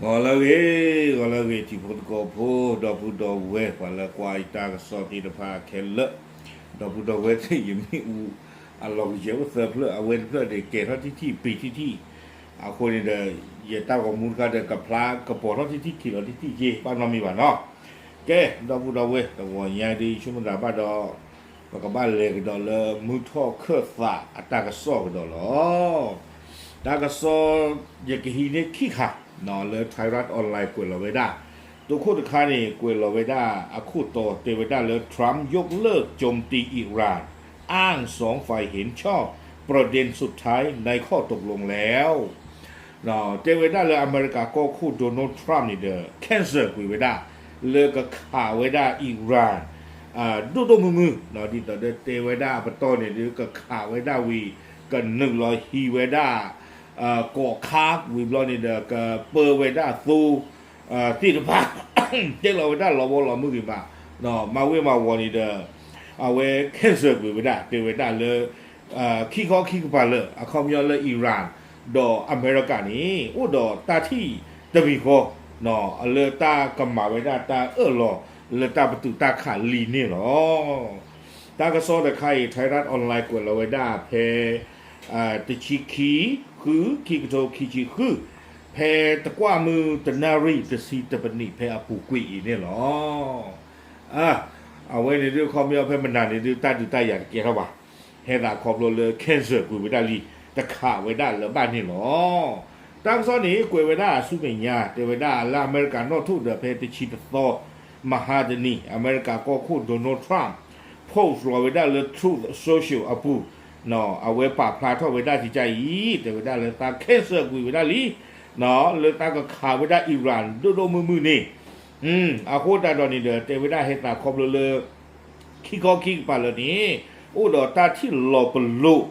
ဂီၤလၢအဂ့ၤ, ဂီၤလၢအဂ့ၤ တံၤဖိသကိးဖိ, ဒီပုၢ်ဒီဝဲၢ် ပှၤလၢကွၢ်ယတၢ်ကစီၣ်သ့ၣ်တဖၣ်ခဲလၢာ်, ဒီပုၢ်ဒီဝဲၢ်သ့ၣ် ယမ့ၢ်အူ အလီၤကယဲၢ်အိၣ်သၢဖျၢၣ်, အဝဲတဖျၢၣ်ဒီးကဲၤထီၣ်ထံထံၣ် ပံၤထံထံၣ်, အဃိန့ၣ်ဒီး ယတၢ်ဂီၤမူတခါဒီး ကဖျါကပီၤထီၣ်ထံထံၣ် ခံးလီၤထံထံၣ်က့ၤ ဘၣ်နီတမံၤဘၣ်နီၤ. ကဲ ဒီပုၢ်ဒီဝဲၢ် တဂီၤညါဒ်ယဆိကမိၣ်သးဘၣ်ဒီး ပကဘၣ်လဲၤကဒီးလၢမုၢ်ထီၣ်ခၢၣ်သးအတၢ်ကစီၣ်ကဒီးလီၤ. တၢ်ကစီၣ် ယကဟံးန့ၢ်ခံခါ လၢ Thairath Online ကွဲးလီၤဝဲဒၣ်, တိခိၣ်တခါန့ၣ် ကွဲးလီၤဝဲဒၣ်အခိၣ်တီတဲဝဲဒၣ်လၢ Trump ยกเลิกโจมตีอิหร่าน อ้างสองฝ่ายเห็นชอบประเด็นสุดท้ายในข้อตกลงแล้ว တဲဝဲဒၣ်လၢအမဲရကၤကီၢ်ခိၣ် Donald Trump န့ၣ်ဒီး cancel ကွံာ်ဝဲဒၣ် လၢကခးဝဲဒၣ် Iran ဒိၣ်ဒိၣ်မုၢ်မုၢ်, ဒ်သိးဒီးတဲဝဲဒၣ်အပတီၢ်န့ၣ်ဒီး ကခးဝဲဒၣ်ဝံၤ ကနုာ်လီၤဟံးဝဲဒၣ် ကိးခါ ဝံၤဘျီန့ၣ်ဒီး ကပၢဝဲဒၣ်သိ သ့ၣ်တဖၣ် တဲလီၤဝဲဒၣ်လီၤဘီလီၤမုၢ်ဂ့ၤမး, မၤဝ့ၤမၤဝီၤန့ၣ်ဒီး အဝဲ cancel ကွံာ်ဝဲဒၣ် တဲဝဲဒၣ်လၢ ခံခီခံကပၤလၢာ် အခီပညီလၢ Iran ဒီးအမဲရကၤန့ၣ် အိၣ်ဒီးတၢ်ထံၣ်တမံၤဃီ လၢတၢ်ကမၤဝဲဒၣ်တၢ်အၢၣ်လီၤလၢတၢ်ပတုာ်တၢ်ခးလံန့ၣ်လီၤ. တၢ်ကစီၣ်တခါအံၤ Thairath Online ကွဲးလီၤဝဲဒၣ်ဖဲ တဆံခံ ဃု ခံကထိခံဆံဃု, ဖဲတကွၢ်မုၢ်တနၣ်ရံၣ်တဆံတပနံးဖဲအပူၤကွံာ်အံၤန့ၣ်လီၤ. အဝဲန့ၣ်ဒုး အခီပညီဖဲမနၤန့ၣ်ဒုး တၢ်ဒုးတၢ်ယၤတကဲထီၣ်ဘၣ်, ဟဲသးခီဖျိလၢ cancel ကွံာ်ဝဲဒၣ်လံ, တခးဝဲဒၣ်လၢၤဘၣ်န့ၣ်လီၤ. တၢ်ကစီၣ်န့ၣ် ကွဲးဝဲဒၣ်ဆူမဲာ်ညါ တဲဝဲဒၣ်လၢအမဲရကၤနီၣ်ထိၣ်ဒီး ဖဲတဆံတသီ မဟါတနံၤ အမဲရကၤကီၢ်ခိၣ် Donald Trump post လီၤဝဲဒၣ်လၢ Truth Social အပူၤ, အဝဲပာ်ဖျါထီၣ်ဝဲဒၣ်ကကါအံၤ တဲဝဲဒၣ်လၢသး cancel ကွံာ်ဝဲဒၣ်လံ လၢတၢ်ကခးဝဲဒၣ် Iran ဒိၣ်ဒိၣ်မုၢ်မုၢ်န့ၣ်, အဃိသတးဒီးန့ၣ်ဒီး တဲဝဲဒၣ်ဟဲသးခီဖျိလၢ ခံခီခံကပၤလၢာ်န့ၣ် အိၣ်ဒီးတၢ်ထံၣ်လီၤပလိာ်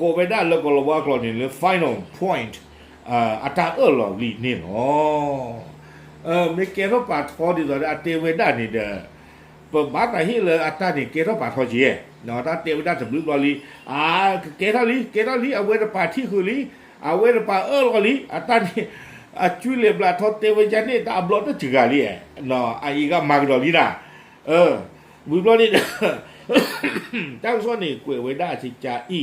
ကိးဝဲဒၣ်လၢကီၢ်လီၤဝါကျိာ်န့ၣ်လၢ final point အတၢ်အၢၣ်လီၤလံန့ၣ်လီၤ. မ့ၢ်ကဲထီၣ်ပာ်ထီဒ်သိးဒီးအတဲဝဲဒၣ်န့ၣ်ဒီး ပဘၣ်သးဟ့ၣ်လၢအတၢ်န့ၣ်ကဲထီၣ်ပာ်ထီက့ၤ, တၢ်တဲဝဲဒၣ်တဘျုးဘျီလံ, အါ ကကဲထီၣ်လံ ကဲထီၣ်လံ အဝဲတပာ်ထံၣ်ဃုာ်လံ, အဝဲတပာ်အၢၣ်လီၤလံ အတၢ်န့ၣ် အကုလဲၤဘျးထီၣ်တဲဝဲဒၣ်န့ၣ် တၢ်အဘျီတစှၤလံ, အအံၤဂၤမၤကဒီးလံနၤ ဝံၤဘျီန့ၣ်ဒီး တၢ်ကစီၣ်န့ၣ် ကွဲးဝဲဒၣ်ကကါအံ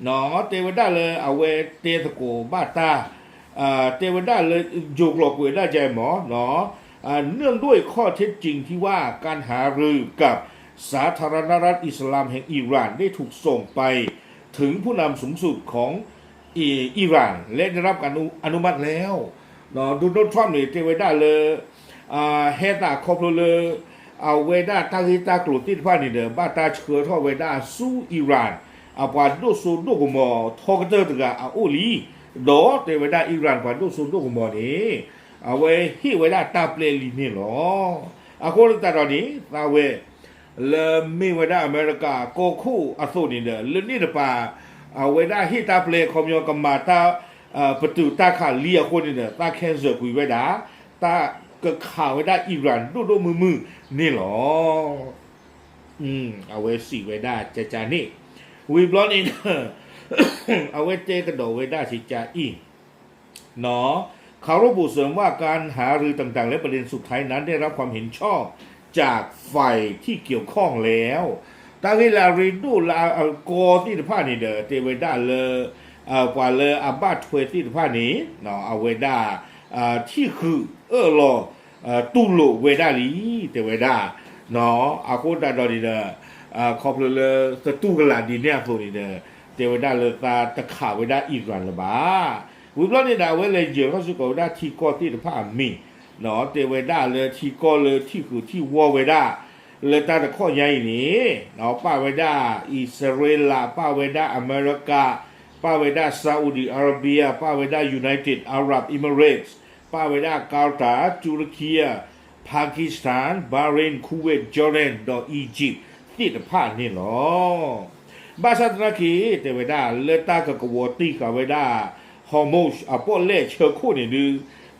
ၤ, တဲဝဲဒၣ်လၢအဝဲတဲသကိးဘၣ်တၢ်, တဲဝဲဒၣ်လၢ ယိၤကျိာ်ကွဲးဒၣ်ကမၢ်, เนื่องด้วยข้อเท็จจริงที่ว่าการหารือกับสาธารณรัฐอิสลามแห่งอิหร่านได้ถูกส่งไปถึงผู้นำสูงสุดของอิหร่านและได้รับการอนุมัติแล้ว Donald Trump န့ၣ် တဲဝဲဒၣ်လၢ ဟဲသးခီဖျိလၢ အဝဲဒၣ်တၢ်ဂ့ၢ်တၢ်ကျိၤသ့ၣ်တဖၣ်န့ၣ်ဒီး ဘၣ်တၢ်ဆှၢထီၣ်ဝဲဒၣ်ဆူ Iran အပှၤဒိၣ်စိဒိၣ်ကမီၤထီကတၢၢ်တဂၤအအိၣ်လံ, ဒီးတဲဝဲဒၣ် Iran ပှၤဒိၣ်စိဒိၣ်ကမီၤန့ၣ် အဝဲဟ့ၣ်ဝဲဒၣ်တၢ်ပျဲလံန့ၣ်လီၤ. အဃိသတးဒီးန့ၣ် သးဝဲ လၢမ့ၢ်ဝဲဒၣ်အမဲရကၤကီၢ်ခိၣ်အသိးန့ၣ်ဒီး လၢန့ၣ်တပၤ အဝဲဒၣ်ဟ့ၣ်တၢ်ပျဲခီပညီကမၤတၢ် ပတုာ်တၢ်ခးလံအဃိန့ၣ်ဒီး သး cancel ကွံာ်ဝဲဒၣ် တၢ်ကခးဝဲဒၣ် Iran ဒိၣ်ဒိၣ်မုၢ်မုၢ်န့ၣ်လီၤ. အဝဲစံးဝဲဒၣ်ကကါန့ၣ်, ဝံၤဘျီန့ၣ် အဝဲတဲကဒီးဝဲဒၣ်ကကါအံၤ ขอระบุเสริมว่าการหารือต่างๆและประเด็นสุดท้ายนั้นได้รับความเห็นชอบจากฝ่ายที่เกี่ยวข้องแล้ว တၢ်ဂ့ၢ်လၢအရ့ဒိၣ်လၢအကီသ့ၣ်တဖၣ်န့ၣ်ဒီး တဲဝဲဒၣ်လၢ ပှၤလၢအဘၣ်ထွဲသ့ၣ်တဖၣ်န့ၣ် အဝဲဒၣ် ထံၣ်ဃုာ်အၢၣ်လီၤ တူၢ်လိာ်ဝဲဒၣ်လံ တဲဝဲဒၣ်. အဃိသတးဒီးန့ၣ်ဒီး ခီဖျိလၢသတူၢ်ကလာ်ဒ်န့ၣ်အသိးန့ၣ်ဒီး တဲဝဲဒၣ်လၢသးတခးဝဲဒၣ် Iran လၢၤဘၣ်. ဝံၤဘျီန့ၣ်ဒီး အဝဲလဲၤယၢၤထီၣ်စ့ၢ်ကီးဝဲဒၣ်ထံကီၢ်သ့ၣ်တဖၣ်အမံၤ, တဲဝဲဒၣ်လၢထံကီၢ်လၢထံၣ်ဃုာ်ထံၣ်ဝီဝဲဒၣ် လၢတၢ်တခီညါအံၤန့ၣ် ပာ်ဝဲဒၣ်အံၣ်စရ့လး, ပာ်ဝဲဒၣ်အမဲရကၤ, ပာ်ဝဲဒၣ် Saudi Arabia, ပာ်ဝဲဒၣ် United Arab Emirates, ပာ်ဝဲဒၣ် Qatar, Turkey, Pakistan, Bahrain, Kuwait, Jordan ဒီး Egypt သ့ၣ်တဖၣ်န့ၣ်လီၤ. ဘၣ်ဆၣ်သနာ်က့ တဲဝဲဒၣ် လၢတၢ်ကကဝီၤတံၢ်ဃာ်ဝဲဒၣ် Hormuz အပီၣ်လဲၣ်ဆၢခိၣ်န့ၣ်ဒုး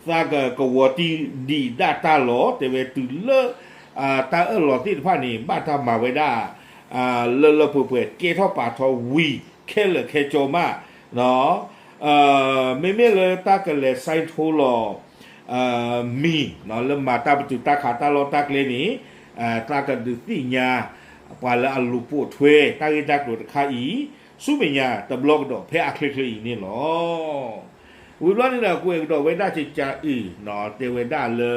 သးကကဝီၤတံၢ်ဒံးဒၣ်တၢ်လီၤ. တဲဝဲတုၤလၢ တၢ်အၢၣ်လီၤသ့ၣ်တဖၣ်န့ၣ် ဘၣ်တၢ်မၤဝဲဒၣ် လၢလၢပှဲၤပှဲၤ ကဲထီၣ်ပာ်ထီဝံၤ ခဲလၢာ်ခဲဆ့မး မ့မ့ၢ်လၢတၢ်ကလဲၤ sign ထိလီၤ မံၤ လၢမၤတၢ်ပတုာ်တၢ်ခးတၢ်လီၢ်တၢ်ကျဲန့ၣ် သးကဒုးသ့ၣ်ညါ ပှၤလၢအလူၤပိာ်ထွဲတၢ်ဂ့ၢ်တၢ်ကျိၤတခါအံၤ ဆူမဲာ်ညါတဘျီကဒီးဖဲအချ့ချ့အံၤန့ၣ်လီၤ. ဝံၤဘျီန့ၣ်ဒီး ကွဲးကဒီးဝဲဒၣ်ကကးအံၤ တဲဝဲဒၣ်လၢ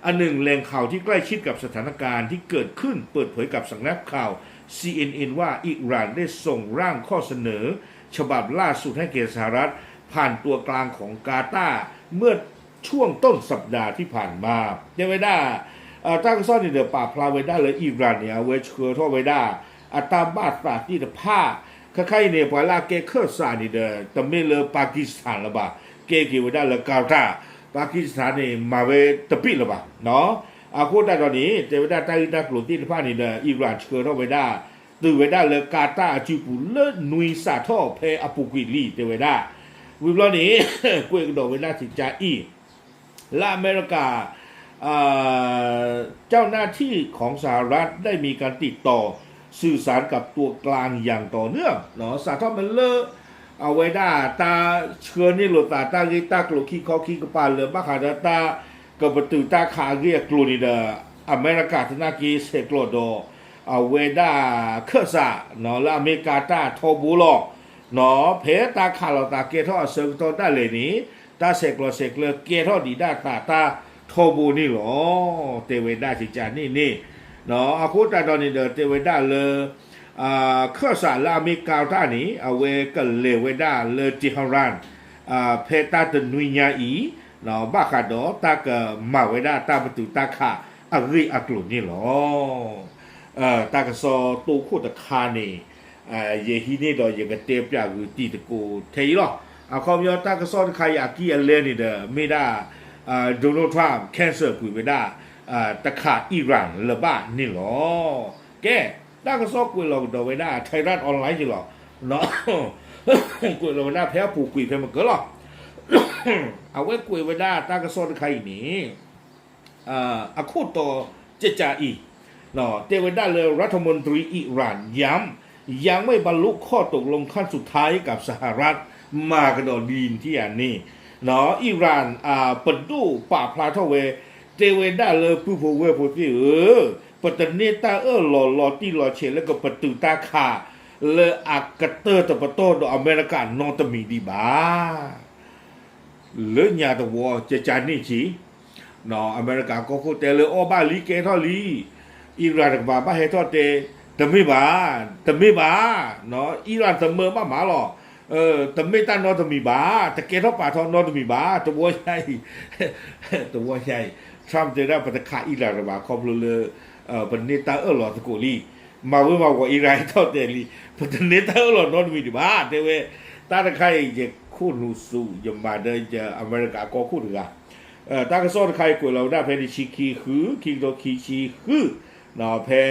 အနုာ် แหล่งข่าวที่ใกล้ชิดกับสถานการณ์ที่เกิดขึ้นเปิดเผยกับสำนักข่าว ซีเอ็นเอ็น ว่าอิหร่านได้ส่งร่างข้อเสนอฉบับล่าสุดให้แก่สหรัฐผ่านตัวกลางของกาตาร์เมื่อช่วงต้นสัปดาห์ที่ผ่านมา တဲဝဲဒၣ် တၢ်ကစီၣ်န့ၣ်ဒီးပာ်ဖျါဝဲဒၣ်လၢ အံရၣ်န့ၣ် အဝဲဆှၢထီၣ်ဝဲဒၣ် အတၢ်ဘၣ်သးသ့ၣ်တဖၣ် ခဲခါအံၤန့ၣ် ပှၤလၢအကဲခၢၣ်စးန့ၣ်ဒီး တမ့ၢ်လၢ Pakistan လၢၤဘၣ်, ကဲက့ၤဝဲဒၣ်လၢ Qatar, Pakistan န့ၣ် မၤဝဲတဘ့ၣ်လၢၤဘၣ်. အဃိသတးဒီးန့ၣ် တဲဝဲဒၣ်တၢ်ဂ့ၢ်တၢ်ကျိၤသ့ၣ်တဖၣ်န့ၣ်ဒီး အံရၣ်ဆှၢထီၣ်ဝဲဒၣ် တုၤဝဲဒၣ်လၢ Qatar အစုပူၤလၢနွံစးထီၣ်ဖဲအပူၤကွံာ်လံ တဲဝဲဒၣ်. ဝံၤဘျီန့ၣ် ကွဲးကဒီးဝဲဒၣ်စံးကါအံၤ လၢအမဲရကၤ เจ้าหน้าที่ของสหรัฐได้มีการติดต่อสื่อสารกับตัวกลางอย่างต่อเนื่อง စးထီၣ်မ့ၢ်လၢ အဝဲဒၣ်တၢ်ဆှၢန့ၢ်လိာ်သးတၢ်ဂ့ၢ်တၢ်ကျိၤခံခီခံကပၤလၢဘၣ်ဃးဒီးတၢ်ကပတုာ်တၢ်ခးအဂ့ၢ်အကျိၤန့ၣ်ဒီး အမဲရကၤသနာ်က့ဆဲးကျိးဒီး အဝဲဒၣ်ခၢၣ်စး လၢအမ့ၢ်ကါတၢ်ထီဘိလီၤ. ဖဲတၢ်ခးလိာ်သးကဲထီၣ်အဆၢကတီၢ်ဒၣ်လဲာ်န့ၣ် တၢ်ဆဲးကျိးဆဲးကျၢကဲထီၣ်ဒံးဒၣ်သးတၢ်ထီဘိန့ၣ်လီၤ. တဲဝဲဒၣ်စံးကါန့ၣ်န့ၣ် အဃိသတးဒီးန့ၣ်ဒီး တဲဝဲဒၣ်လၢ ခၢၣ်စးလၢအမ့ၢ်ကါတၢ်န့ၣ် အဝဲကလဲၤဝဲဒၣ်လၢ Tehran ဖဲတၢ်တနွံညါအံၤ ဘၣ်ဃးဒီးတၢ်ကမၤဝဲဒၣ်တၢ်ပတုာ်တၢ်ခးအဂ့ၢ်အကျိၤန့ၣ်လီၤ. တၢ်ကစီၣ်တိခိၣ်တခါန့ၣ် ယဟံးန့ၢ်ဒီးယကတဲပၠးဂုာ်တံၤသကိးထဲအံၤလီၤ. အခီပညီတၢ်ကစီၣ်တခါအံၤအကံၢ်အလဲန့ၣ်ဒီး မ့ၢ်ဒၣ် Donald Trump cancel ကွံာ်ဝဲဒၣ် တခးအံရၣ်လၢၤဘၣ်န့ၣ်လီၤ. ကဲ တၢ်ကစီၣ်ကွဲးလီၤကဒီးဝဲဒၣ် Thairath Online ယလီၤ. ကွဲးလီၤဝဲဒၣ်ဖဲအပူၤကွံာ်ဖဲမကၢလီၤ. အဝဲကွဲးဝဲဒၣ်တၢ်ကစီၣ်တခါအံၤန့ၣ် အခိၣ်တီကကးအံၤ တဲဝဲဒၣ်လၢ รัฐมนตรีอิหร่านย้ำ ยังไม่บรรลุข้อตกลงขั้นสุดท้ายกับสหรัฐ မၤကဒီးလံထံၣ်ဧါန့ၣ် အံရၣ်အပဒိၣ်ပာ်ဖျါထီၣ်ဝဲ တဲဝဲဒၣ်လၢပုၢ်ဖိဝဲၢ်ဖိသ့ၣ်ဧၢ, ပတန့ၢ်တၢ်အၢၣ်လီၤလီၤတံၢ်လီၤဆဲးလၢကပတုာ်တၢ်ခး လၢအကတၢၢ်တပတီၢ်ဒီးအမဲရကၤနီတမံၤဒံးဘၣ်. လၢညါတဝီကကးန့ၣ်က့ၤ အမဲရကၤကီၢ်ခိၣ်တဲလၢအီၣ်ဘၣ်လံကဲထီၣ်လံ, အံရၣ်တကပၤဘၣ်ဟဲထီၣ်တဲ, တမ့ၢ်ဘၣ်, တမ့ၢ်ဘၣ်, အံရၣ်သမၢဘၣ်မးလီၤ, တမ့ၢ်တၢ်နီတမံၤဘၣ်, တကဲထီၣ်ပာ်ထီၣ်နီတမံၤဘၣ်, တဝီညါအံၤ, တဝီညါအံၤ Trump တဲဒၣ်ပတခးအံရၣ်တဘၣ်ခီဖျိလၢ ပန့ၢ်တၢ်အၢၣ်လီၤသကိးလံ, မၤဝဲမၤဝီၤအံရၣ်ဟဲထီၣ်တဲလံ, ပတန့ၢ်တၢ်အၢၣ်လီၤနီတမံၤဒံးဘၣ်, တဲဝဲ, တၢ်တခါအံၤ ယခိၣ်နူာ်စူၤ ယမၤဒီးယအမဲရကၤကီၢ်ခိၣ်တဂၤ တၢ်ကစီၣ်တခါအံၤကွဲးလီၤဝဲဒၣ်ဖဲတဆံခံဃု ခံကထိခံဆံဃု ဖဲ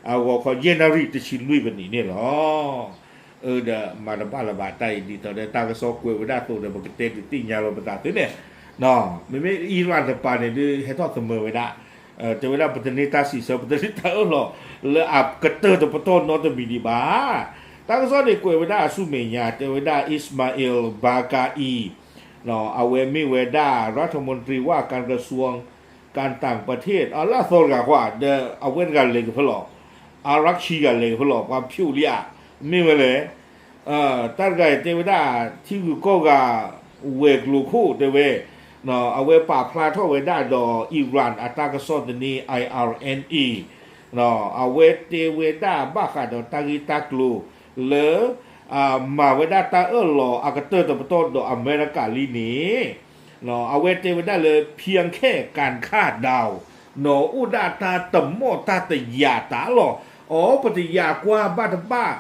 အဂီၤခီယဲၢ်နၣ်ရံၣ်တဆံလွံၢ်မံးနံးန့ၣ်လီၤ. အၢ ဒီးမၤတဘၣ်လၢၤဘၣ်တၢ်အံၤဒ်သိးဒီးတၢ်ကစီၣ်ကွဲးဝဲဒၣ်အသိးဒီး ပကတဲဒုးသ့ၣ်ညါလီၤပသးသုန့ၣ်, မ့မ့ၢ်အံရၣ်တပၤန့ၣ်ဒုးဟဲထီၣ်သမၢဝဲဒၣ်, တဲဝဲဒၣ်ပတန့ၢ်တၢ်စံးဆၢ ပတန့ၢ်တၢ်အၢၣ်လီၤ လၢအကတၢၢ်တပတီၢ်နီတမံၤဒံးဘၣ်. တၢ်ကစီၣ်န့ၣ်ကွဲးဝဲဒၣ်အဆူမဲာ်ညါ တဲဝဲဒၣ် Ismail Bakai အဝဲမ့ၢ်ဝဲဒၣ် รัฐมนตรีว่าการกระทรวงการต่างประเทศ အလၢအသီတဂၤကွၢ် ဒီးအဝဲတဂၤလဲၤကဖဲလီၤ, အရၣ်ခံဂၤလဲၤကဖဲလီၤ ပှၤဖျိးလံဧါ, မ့ၢ်ဝဲလဲၣ်, တၢ်တဂၤအံၤတဲဝဲဒၣ် ထံဂုၤကီၢ်ဂၤ ဝဲၤကျိၤခိၣ်တဲဝဲ, အဝဲပာ်ဖျါထီၣ်ဝဲဒၣ်ဒီး Iran အတၢ်ကစီၣ်သန့ IRNA အဝဲတဲဝဲဒၣ်ဘၣ်ဃးဒီးတၢ်ဂ့ၢ်တၢ်ကျိၤလၢ မၤဝဲဒၣ်တၢ်အၢၣ်လီၤအကတၢၢ်တပတီၢ်ဒီးအမဲရကၤလံန့ၣ်, အဝဲတဲဝဲဒၣ်လၢ เพียงแค่การคาดเดา အိၣ်ဒၣ်တၢ်တမီၢ်တၢ်တယာ်တၢ်လီၤ. အီ ပတယာ်ကွၢ်ဘၣ်တဘၣ်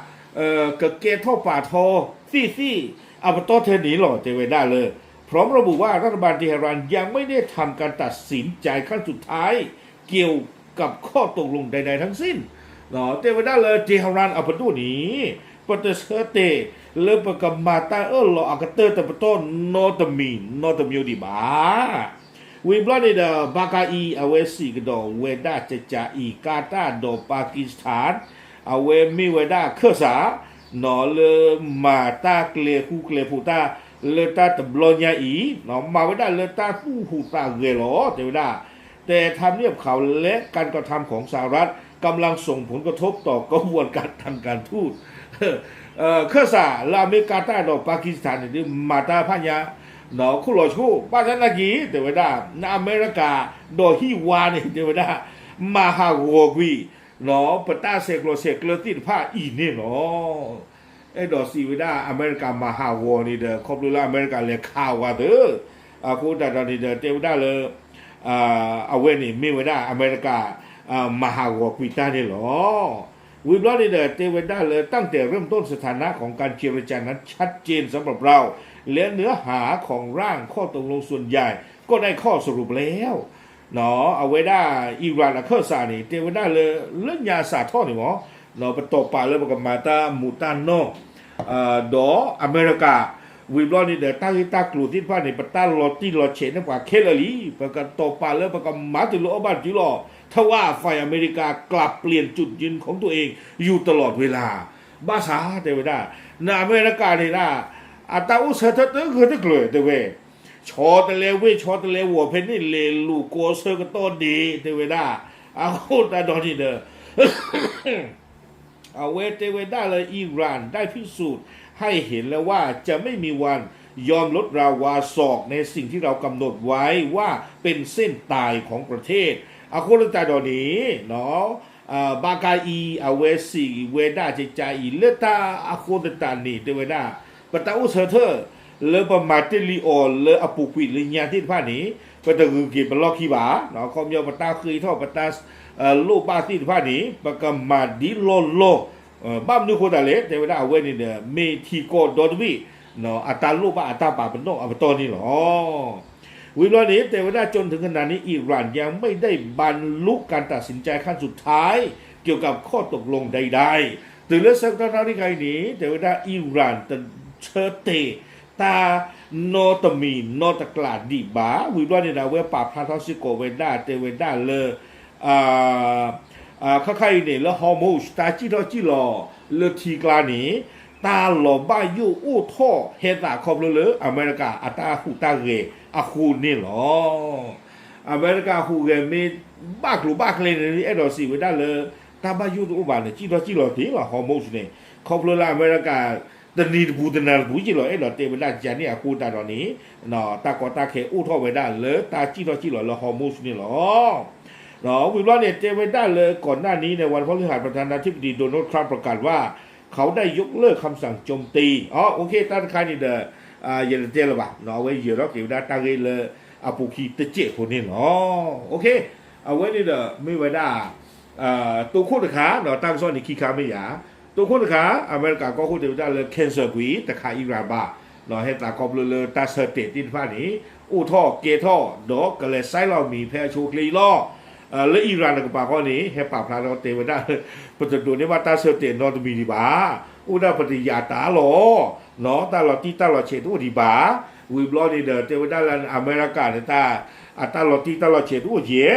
ကကဲထီၣ်ပာ်ထီၣ်သ့ၣ်သ့ၣ်အပတီၢ်ထဲန့ၣ်လီၤ တဲဝဲဒၣ်လၢ พร้อมระบุว่ารัฐบาลเตหะรานยังไม่ได้ทำการตัดสินใจขั้นสุดท้ายเกี่ยวกับข้อตกลงใดๆทั้งสิ้น တဲဝဲဒၣ်လၢ เตหะราน အပဒိၣ်န့ၣ် ပတဆၢတဲာ်လၢပကမၤတၢ်အၢၣ်လီၤအကတၢၢ်တပတီၢ်နီတမံၤနီတမံၤဒံးဘၣ်. ဝံၤဘျီန့ၣ်ဒီး ဘၣ်ကါအံၤ အဝဲစံးကဒီးဝဲဒၣ်ကကးအံၤ ကါတၢ်ဒီး Pakistan အဝဲမ့ၢ်ဝဲဒၣ်ခၢၣ်စး နီၢ်လၢမၤတၢ်ကျဲဃူကျဲဖိးတၢ် လၢတၢ်တဘျီညါအံၤ မၤဝဲဒၣ်လၢတၢ်သူၣ်ဟူးသးဂဲၤလီၤ တဲဝဲဒၣ် แต่ทำเนียบขาวและการกระทำของสหรัฐกำลังส่งผลกระทบต่อกระบวนการทางการทูต ခၢၣ်စးလၢအမဲရကၤတၢ်ဒီး Pakistan န့ၣ်ဒုး မၤတၢ်ဖးညါ ခိၣ်လီၤဆိ ဘၣ်ဆၣ်သနာ်က့ တဲဝဲဒၣ် နအမဲရကၤဒီးဟံၣ်ဝါန့ၣ် တဲဝဲဒၣ် မၤဟးဂီၤကွံာ် ပတၢ်ဆဲးကျိးဆဲးကျၢသ့ၣ်တဖၣ်အံၤန့ၣ်လီၤ. အဲၣ်ဒိးစံးဝဲဒၣ်အမဲရကၤမၤဟးဂီၤန့ၣ်ဒီး ခီဖျိလၢအမဲရကၤလဲၤခးဝဲသ့ၣ် အဃိသတးဒီးန့ၣ်ဒီး တဲဝဲဒၣ်လၢ အဝဲန့ၣ်မ့ၢ်ဝဲဒၣ်အမဲရကၤ မၤဟးဂီၤကွံာ်တၢ်န့ၣ်လီၤ. ဝံၤဘျီန့ၣ်ဒီး တဲဝဲဒၣ်လၢ ตั้งแต่เริ่มต้นสถานะของการเจรจานั้นชัดเจนสำหรับเรา และเนื้อหาของร่างข้อตกลงส่วนใหญ่ก็ได้ข้อสรุปแล้ว အဝဲဒၣ် Iran အခၢၣ်စးန့ၣ် တဲဝဲဒၣ်လၢ လၢညါစးထီၣ်န့ၣ်မ့ၢ် ပတီၢ်ပာ်လၢပကမၤတၢ်မူးတၢ်နီၢ် ဒီးအမဲရကၤ ဝံၤဘျီန့ၣ်ဒီး တၢ်ဂ့ၢ်တၢ်ကျိၤသ့ၣ်တဖၣ်န့ၣ် ပတၢ်လီၤတံၢ်လီၤဆဲးန့ၢ်ပှၤခဲလၢာ်လံ. ပကတီၢ်ပာ်လၢပကမၤတုၤလၢအီၣ်ဘၣ်တစုလီၤ. ทว่าฝ่ายอเมริกากลับเปลี่ยนจุดยืนของตัวเองอยู่ตลอดเวลา ဘၣ်ဆၣ်တဲဝဲဒၣ် နအမဲရကၤန့ၣ်ဒၣ် အတၢ်အိၣ်ဆၢထၢၣ်တဂၢၢ်တကျၢၤတဲဝဲ ဆီတလဲဝ့ၢ် ဆီတလဲဝီၤ ဖဲန့ၣ် လဲၤလူၤကိးဆၢကတီၢ်ဒ့ တဲဝဲဒၣ် အဃိသတးဒီးန့ၣ်ဒီး အဝဲတဲဝဲဒၣ်လၢ อิหร่านได้พิสูจน์ให้เห็นแล้วว่าจะไม่มีวันยอมลดราวาศอกในสิ่งที่เรากำหนดไว้ว่าเป็นเส้นตายของประเทศ အဃိသတးဒီးန့ၣ် ဘၣ်ကါအံၤ အဝဲစံးဝဲဒၣ်ကကါအံၤ လၢတၢ်အဃိသတးန့ၣ် တဲဝဲဒၣ် ပတၢ်အိၣ်ဆၢထၢၣ် လၢပမၤတ့ၢ်လံအီၤလၢအပူၤကွံာ်လၢညါသ့ၣ်တဖၣ်န့ၣ် ပတဂုၤက့ၤပလီၢ်ခံဘၣ်. ခီပညီပတၢ်ဃ့ထီၣ် ပတၢ်လိၣ်ဘၣ်သ့ၣ်တဖၣ်န့ၣ် ပကမၤဒ်လီၢ်လီၢ် ဘၣ်မနုၤအဃိသတးလဲၣ် တဲဝဲဒၣ်အဝဲန့ၣ်ဒီး မ့ၢ်ထံကီၢ်ဒီတဘ့ၣ် အတၢ်လိၣ်ဘၣ်အတၢ်ပာ်ပနီၣ်အပတီၢ်န့ၣ်လီၤ. ဝံၤဘျီန့ၣ် တဲဝဲဒၣ် จนถึงขณะนี้อิหร่านยังไม่ได้บรรลุการตัดสินใจขั้นสุดท้ายเกี่ยวกับข้อตกลงใดๆ တုၤလၢဆၢကတီၢ်နၣ်ရံၣ်ခါအံၤန့ၣ် တဲဝဲဒၣ် อิหร่านတဆၢတဲာ်တၢ်နီတမံၤနီတကျးဒံးဘၣ်. ဝံၤဘျီန့ၣ်ဒီး အဝဲပာ်ဖျါထီၣ်စ့ၢ်ကီးဝဲဒၣ်တဲဝဲဒၣ်လၢ ခါခါအံၤန့ၣ် လၢ Hormuz တၢ်စံၣ်ထီၣ်စံၣ်လီၤလၢထံကျါန့ၣ် တၢ်လီၤဘၣ်ယိၣ်အိၣ်ထီၣ်ဟဲသးခီဖျိလၢအမဲရကၤအတၢ်ဟူးတၢ်ဂဲၤအဃိန့ၣ်လီၤ. အမဲရကၤဟူးဂဲၤမ့ၢ်ဘၣ်ကျိၤဘၣ်ကျဲန့ၣ် အဲၣ်ဒိးစံးဝဲဒၣ်လၢ တၢ်ဘၣ်ယိၣ်တအိၣ်ဘၣ်န့ၣ် စံၣ်ထီၣ်စံၣ်လီၤတ့ၢ်လီၤ Hormuz န့ၣ် ခီဖျိလၢအမဲရကၤ တနံၤတပူၤတနၤတပူၤက့လီၤ အဲၣ်ဒိးတဲဝဲဒၣ်ယၤန့ၣ်အဃိသတးဒီးန့ၣ် တၢ်ကီတၢ်ခဲအိၣ်ထီၣ်ဝဲဒၣ်လၢတၢ်စံၣ်ထီၣ်စံၣ်လီၤလၢ Hormuz န့ၣ်လီၤ. ဝံၤဘျီန့ၣ် တဲဝဲဒၣ်လၢ ก่อนหน้านี้ในวันพฤหัส ประธานาธิบดีโดนัลด์ ทรัมป์ ประกาศว่าเขาได้ยกเลิกคำสั่งโจมตี โอเค တၢ်တခါန့ၣ်ဒီး ယတတဲလၢၤဘၣ် အဝဲယၢၤထီၣ်က့ၤဝဲဒၣ်တၢ်ဂ့ၢ်လၢအပူၤခံတစဲးဖိန့ၣ်လီၤ. အဝဲန့ၣ်ဒီးမ့ၢ်ဝဲဒၣ် တိခိၣ်တခါ တၢ်ကစီၣ်န့ၣ်ခံခါမ့ၢ်ယၤ တိခိၣ်တခါ အမဲရကၤကီၢ်ခိၣ်တဲဝဲဒၣ်လၢ cancel ကွံာ် တခး Iran ဘၣ် ဟဲသးခီဖျိလၢတၢ်ဆၢတဲာ်သ့ၣ်တဖၣ်န့ၣ် အိၣ်ထီၣ်ကဲထီၣ် ဒီးကလဲၤဆဲးလီၤမံၤဖဲအဆိအချ့အံၤလီၤ. လၢ Iran တကပၤဃီန့ၣ် ဟဲပာ်ဖျါထီၣ်တဲဝဲဒၣ် ပတဒိးန့ၢ်ဘၣ်တၢ်ဆၢတဲာ်နီတမံၤဒံးဘၣ်. အိၣ်ဒၣ်ပတယာ်တၢ်လီၤ တၢ်လီၤတံၢ်တၢ်လီၤဆဲးတအိၣ်ဒံးဘၣ်. ဝံၤဘျီန့ၣ်ဒီး တဲဝဲဒၣ်လၢအမဲရကၤန့ၣ် အတၢ်လီၤတံၢ်တၢ်လီၤဆဲးတအိၣ်ကဲ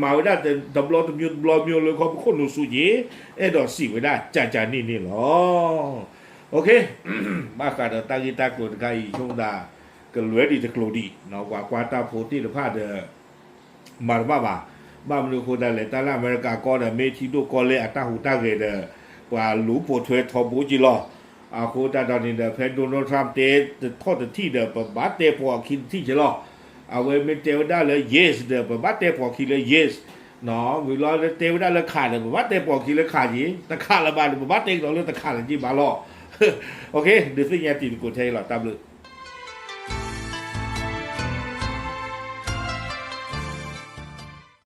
မၤဝဲဒၣ်တဘျီတမျိုးတဘျီမျိုးလၢခီဖျိခိၣ်နူာ်စူၤက့ အဲၣ်ဒိးစံးဝဲဒၣ်ကကန့ၣ်န့ၣ်လီၤ. ဘၣ်ဃးဒီးတၢ်ဂ့ၢ်တၢ်ကျိၤတခါအံၤ ဆိကမိၣ်သး ကလွဲဒံးတကျိၤဒံး ပှၤကွၢ်တၢ်ဖိသ့ၣ်တဖၣ်ဒီး မၤတဘၣ်ဘၣ်. ဘၣ်မနုၤအဃိသတးလဲၣ် တၢ်လၢအမဲရကၤကီၢ်ဒီး မ့ၢ်ထံဒိၣ်ကီၢ်လဲၢ်အတၢ်ဟူးတၢ်ဂဲၤဒီး ပှၤလူၤပိာ်ထွဲထီဘိက့လီၤ. အဃိသတးဒီးန့ၣ်ဒီး ဖဲ Donald Trump တဲတထီၣ်တထံၣ်ဒီး ပဘၣ်တဲပိာ်အခံတထံၣ်က့လီၤ. အဝဲမ့ၢ်တဲဝဲဒၣ်လၢ yes ဒီး ပဘၣ်တဲပိာ်အခံလၢ yes ဝံၤလီၤ တဲဝဲဒၣ်လၢခးဒီး ပဘၣ်တဲပိာ်အခံလၢခးက့ တခးလၢၤဘၣ်ဒီး ပဘၣ်တဲကဒီးလၢတခးလၢၤက့ဘၣ်လီၤ. ဒုးသ့ၣ်ညါတံၤသကိးထဲအံၤလီၤ တၢ်ဘျုး